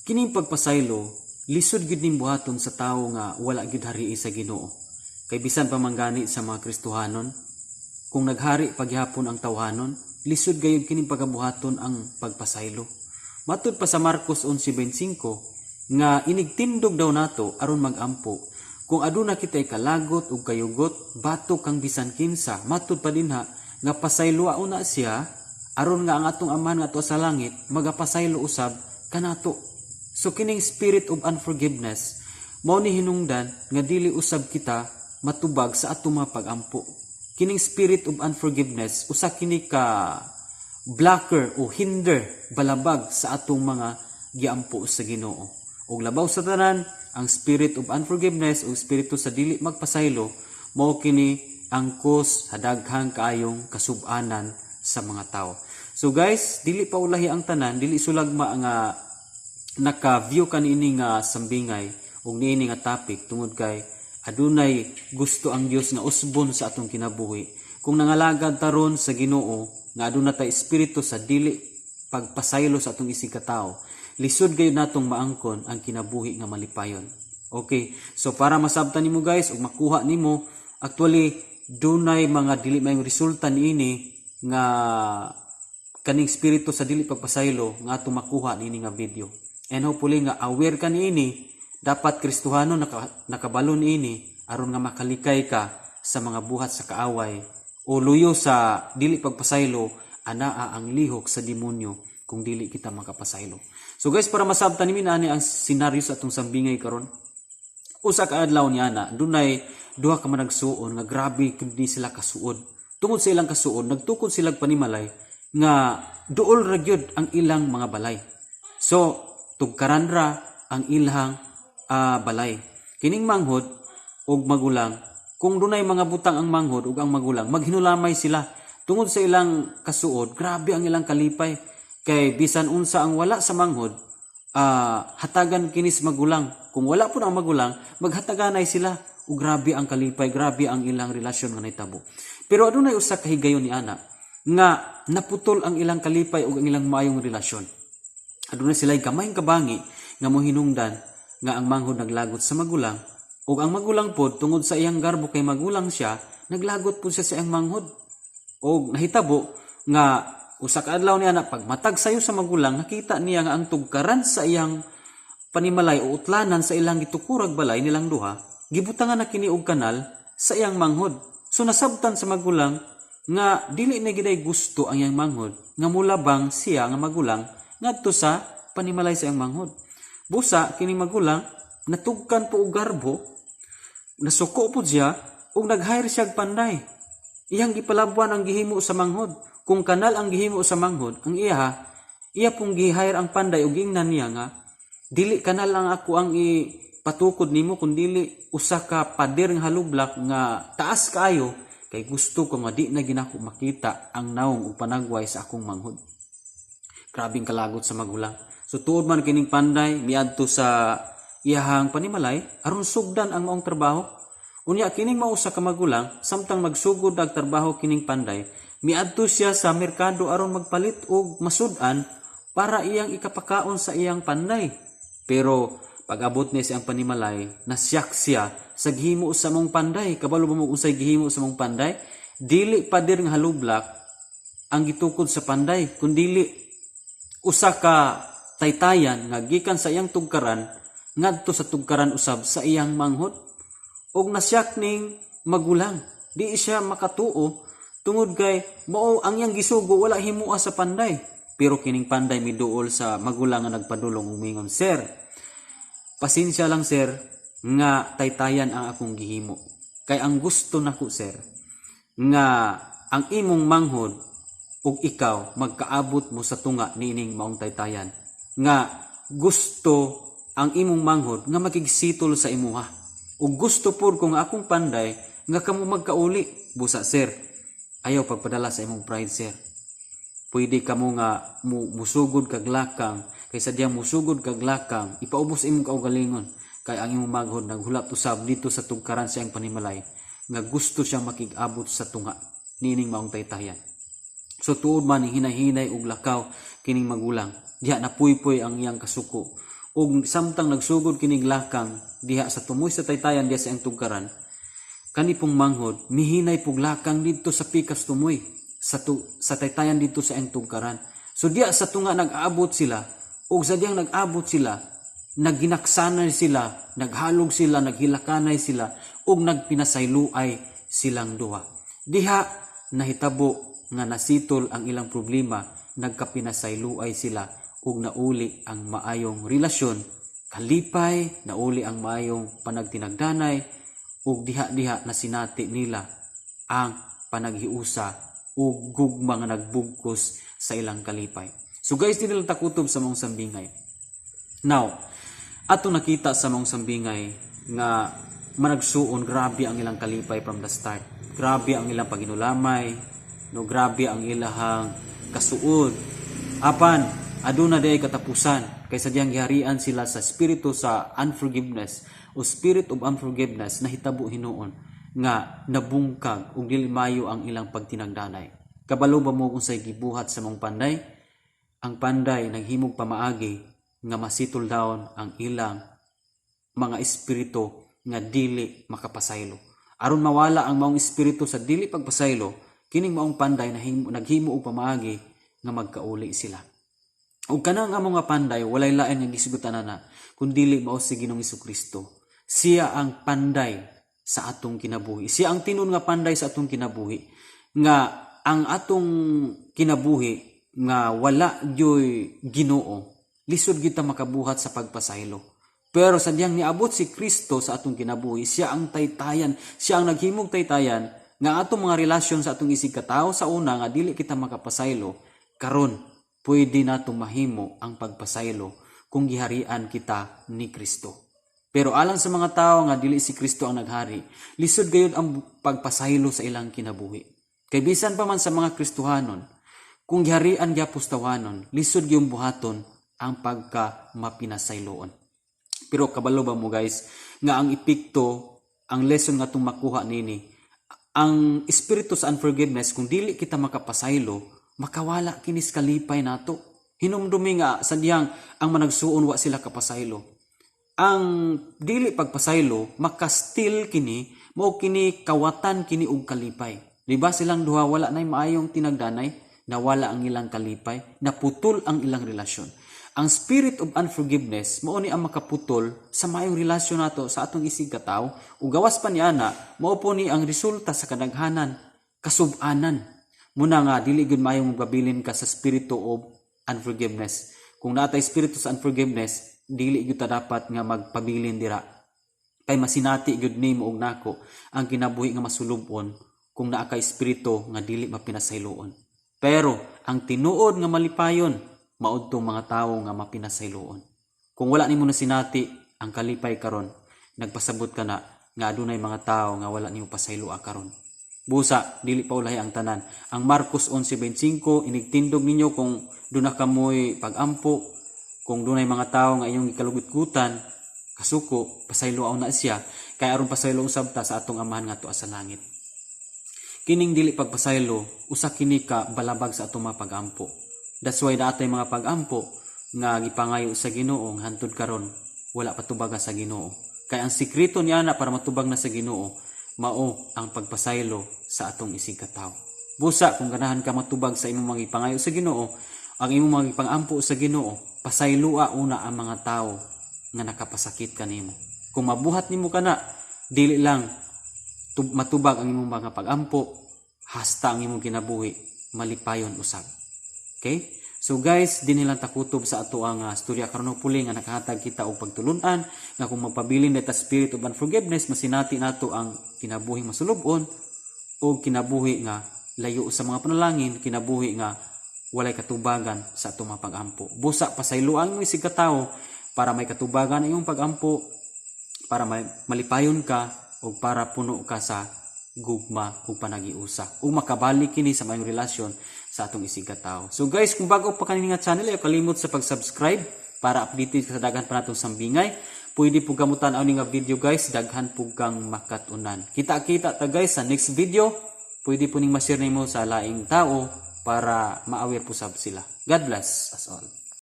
Kining pagpasaylo, lisod gyud ning buhaton sa tawo nga wala gyud harii sa Ginoo. Kay bisan pa man gani sa mga Kristohanon, kung naghari paghihapon ang tawhanon, lisod gayud kining pagabuhaton ang pagpasaylo. Matud pa sa Marcos 11:25 nga inigtindog daw nato aron magampo. Kung aduna kitay kalagot ug kayugot, batok kang bisan kinsa, matud pa dinha nga pasayloa una siya aron nga ang atong Amahan nga ato sa langit magapasaylo usab kanato. So kining spirit of unforgiveness mao ni hinungdan nga dili usab kita matubag sa atong mga pagampo. Kining spirit of unforgiveness, usa kini ka blocker o hinder, balabag sa atong mga giampo sa Ginoo. Ug labaw sa tanan, ang spirit of unforgiveness o espiritu sa dili magpasaylo, mao kini ang cause sa daghang kaayong kasub-anan sa mga tao. So guys, dili pa ulahi ang tanan, dili sulagma nga naka-view ka niini nga sambingay ug niini nga topic tungod kay adunay gusto ang Dios nga usbon sa atong kinabuhi. Kung nangalagad taron sa Ginoo nga aduna tay espiritu sa dili pagpasaylo sa atong isig katao, lisod gayud natong maangkon ang kinabuhi nga malipayon. Okay, so para masabtan nimo, guys, ug makuha nimo, actually dunay mga dili maayong resulta niini nga kaning espiritu sa dili pagpasaylo nga atong makuha niini nga video. And hopefully nga aware ka niini, dapat Kristohano nakabalo niini aron nga makalikay ka sa mga buhat sa kaaway o luyo sa dili pagpasaylo. Anaa ang lihok sa demonyo kung dili kita makapasaylo. So guys, para masabtan nimi ani ang senaryo sa atong sambingay karon. Usa ka adlaw niya na dunay duha ka managsuon nga grabe kundi sila kasuod. Tungod sa ilang kasuod, nagtukod sila panimalay nga duol ra gyud ang ilang mga balay. So tugkaran ra ang ilang balay. Kining manghod ug magulang, kung dunay mga butang ang manghod ug ang magulang, maghinulamay sila. Tungod sa ilang kasuod, grabe ang ilang kalipay. Kay bisan unsa ang wala sa manghod, hatagan kinis magulang. Kung wala po ang magulang, maghataganay sila. Ug grabe ang kalipay, grabe ang ilang relasyon nga nahitabo. Pero adunay usa ka higayon ni ana nga naputol ang ilang kalipay ug ang ilang maayong relasyon. Adunay sila gamayng kabangi nga mohinungdan nga ang manghod naglagot sa magulang ug ang magulang pod, tungod sa iyang garbo kay magulang siya, naglagot pod siya sa iyang manghod. Og nahitabo nga usa ka adlaw niya na pagmatag sayo sa magulang, nakita niya nga ang tugkaran sa iyang panimalay o utlanan sa ilang gitukurag balay nilang duha, gibutangan na kini og kanal sa iyang manghod. So nasabtan sa magulang nga dili na giday gusto ang iyang manghod nga mulabang siya nga magulang ngadto sa panimalay sa iyang manghod. Busa kini magulang natugkan po og garbo, nasuko po siya ug nag-hire siya og panday. Iyang gipalabuan ang gihimo sa manghod. Kung kanal ang gihimo sa manghod, ang iya iya pong gi-hire ang panday ug giingnan niya nga dili kanal ang ako ang ipatukod nimo kun dili usa ka pader nga halublak nga taas kaayo, kay gusto ko nga di na ginako makita ang nawong ug panagway sa akong manghod. Grabing kalagot sa magulang. So tuod man kining panday miadto sa iyahang panimalay aron sugdan ang maong trabaho. Unya kining mao usa ka magulang, samtang magsugod og trabaho kining panday, miadto siya sa merkado aron magpalit og masud-an para iyang ikapakaon sa iyang panday. Pero pag-abot niya sa iyang panimalay, nasyak siya sa gihimo sa maong panday. Kabalo ba mo unsay gihimo sa maong panday? Dili pader nga halublak ang gitukod sa panday, kundili usa ka taytayan nga gikan sa iyang tugkaran ngadto sa tugkaran usab sa iyang manghod. Og nasyak ning magulang, di siya makatuo tungod kay mao ang iyang gisugo wala himoa sa panday. Pero kining panday miduol sa magulang nga nagpadulong ug mingon, "Sir, pasensya lang, sir, nga taytayan ang akong gihimo. Kay ang gusto nako, sir, nga ang imong manghod ug ikaw magkaabot mo sa tunga niining maong taytayan. Nga gusto ang imong manghod nga makigsitol sa imuha. Ug gusto pud ko nga akong panday nga kamo magkauli. Busa, sir, ayaw pagpadala sa imong pride, sir. Pwede kamo nga musugod kag lakang, kay sadyang musugod kag lakang, ipaubos imong kaugalingon, kay ang imong manghod naghulap usab dito sa tugkaran sa iyang panimalay nga gusto siyang makig-abot sa tunga niining maong taytayan." So tuod man ni hinay-hinay og lakaw kining magulang. Diha napuypoy ang iyang kasuko. Ug samtang nagsugod kining lakang diha sa tumoy sa taytayan diha sa iyang tugkaran, kani pong manghod mihinay pug lakang didto sa pikas tumoy sa taytayan didto sa iyang tugkaran. So diha sa tunga nag-abot sila, ug sa diyang nag-abot sila, nagginaksanay sila, naghalog sila, naghilakanay sila, ug nagpinasayloay silang duha. Diha nahitabo nga nasitol ang ilang problema, nagkapinasayloay sila ug nauli ang maayong relasyon, kalipay, nauli ang maayong panagtinagdanay, ug diha-diha nasinati nila ang panaghiusa ug gugma nga nagbugkos sa ilang kalipay. So guys, dinhi lang ta kutob sa maong sambingay. Now, atong nakita sa maong sambingay nga managsuon, grabe ang ilang kalipay from the start. Grabe ang ilang paginulamay, no, grabe ang ilahang kasuod. Apan aduna diay katapusan kay sadyang giharian sila sa espiritu sa unforgiveness o spirit of unforgiveness, nahitabo hinuon nga nabungkag ug dili mayo ang ilang pagtinagdanay. Kabalo ba mo kung say gibuhat sa maong panday? Ang panday naghimog pamaagi nga masitol down ang ilang mga espiritu nga dili makapasaylo. Aron mawala ang maong espiritu sa dili pagpasaylo, kining maong panday naghimo og pamaagi nga magkauli sila. Ug kanang amo nga panday, walay lain nga gisugutan na kun dili mao si Ginoong Kristo. Siya ang panday sa atong kinabuhi. Siya ang tinuod nga panday sa atong kinabuhi. Nga ang atong kinabuhi nga wala gyoy Ginoo, lisod kita makabuhat sa pagpasaylo. Pero sadyang niabot si Kristo sa atong kinabuhi, siya ang taytayan, siya ang naghimog taytayan nga atong mga relasyon sa atong isig katawo sa una nga dili kita makapasaylo, karon pwede nato mahimo ang pagpasaylo kung giharian kita ni Kristo. Pero alang sa mga tao nga dili si Kristo ang naghari, lisod gayud ang pagpasaylo sa ilang kinabuhi. Kay bisan pa man sa mga Kristohanon, kung giharian gyapos tawanon, lisod gyud buhaton ang pagka mapinasayloon. Pero kabalo ba mo, guys, nga ang epekto, ang lesson nga atong makuha nini, ang espiritu sa unforgiveness, kung dili kita makapasaylo, makawala kinis kalipay nato. Hinumdumi nga sadyang ang managsuon wa sila kapasaylo. Ang dili pagpasaylo, makastil kini, mao kini kawatan kini og kalipay. Di ba silang duha wala nay maayong tinagdanay, nawala ang ilang kalipay, naputol ang ilang relasyon. Ang spirit of unforgiveness mao ni ang makaputol sa maayong relasyon nato sa atong isig katawo, ug gawas pa niana, mao po ni ang resulta sa kadaghanan kasub-anan. Muna nga dili gyud maayong magpabilin ka sa spirito of unforgiveness. Kung naa tay espiritu sa unforgiveness, dili gyud ta dapat nga magpabilin dira. Kay masinati gyud nimo ug nako ang kinabuhi nga masulub-on kung naa kay espiritu nga dili mapinasayloon. Pero ang tinuod nga malipayon maudtong mga tawo nga mapinasayloon. Kung wala nimo nasinati ang kalipay karon, nagpasabot ka na nga adunay mga tawo nga wala nimo pasayloa karon. Busa, dili pa ulahi ang tanan. Ang Marcos 11:25, inigtindog ninyo kung duna kamoy pagampo, kung dunay mga tawo nga inyong gikalugot-gutan, kasuko, pasayloa na siya, kay aron pasaylo usab ta sa atong Amahan nga tuwa sa langit. Kining dili pagpasaylo, usa kini ka balabag sa atong mga pagampo. That's why naa tay mga pagampo nga gipangayo sa Ginoo nga hantod karon wala patubaga sa Ginoo. Kay ang sikreto niya na para matubag na sa Ginoo mao ang pagpasaylo sa atong isig katawo. Busa kung ganahan ka matubag sa imong mga gipangayo sa Ginoo, ang imong mga gipangampo sa Ginoo, pasayloa una ang mga tawo nga nakapasakit kanimo. Kung mabuhat nimo kana, dili lang matubag ang imong mga pagampo, hasta ang imong kinabuhi malipayon usab. Okay? So guys, dinhi lang ta kutob sa ato ang storya karon puli nga nakahatag kita og pagtulun-an nga kung magpabilin ta spirit of unforgiveness, masinati nato ang kinabuhi masulub-on o kinabuhi nga layo sa mga panalangin, kinabuhi nga walay katubagan sa atong mga pagampo. Busa pasayloan mo isig katawo para may katubagan ang imong pagampo, para may malipayon ka o para puno ka sa gugma ug panagiusa ug makabalik kini sa maayong relasyon sa atong isig katawo. So guys, kung bago pa kani nga channel, ayaw kalimot sa pag-subscribe para updated ka sa daghan pa natong sambingay. Pwede po gamutan ani nga video, guys, daghan pug kang makatunan. Kita-kita ta, guys, sa next video. Pwede po ning ma-share nimo sa laing tao para ma-aware po sab sila. God bless us all.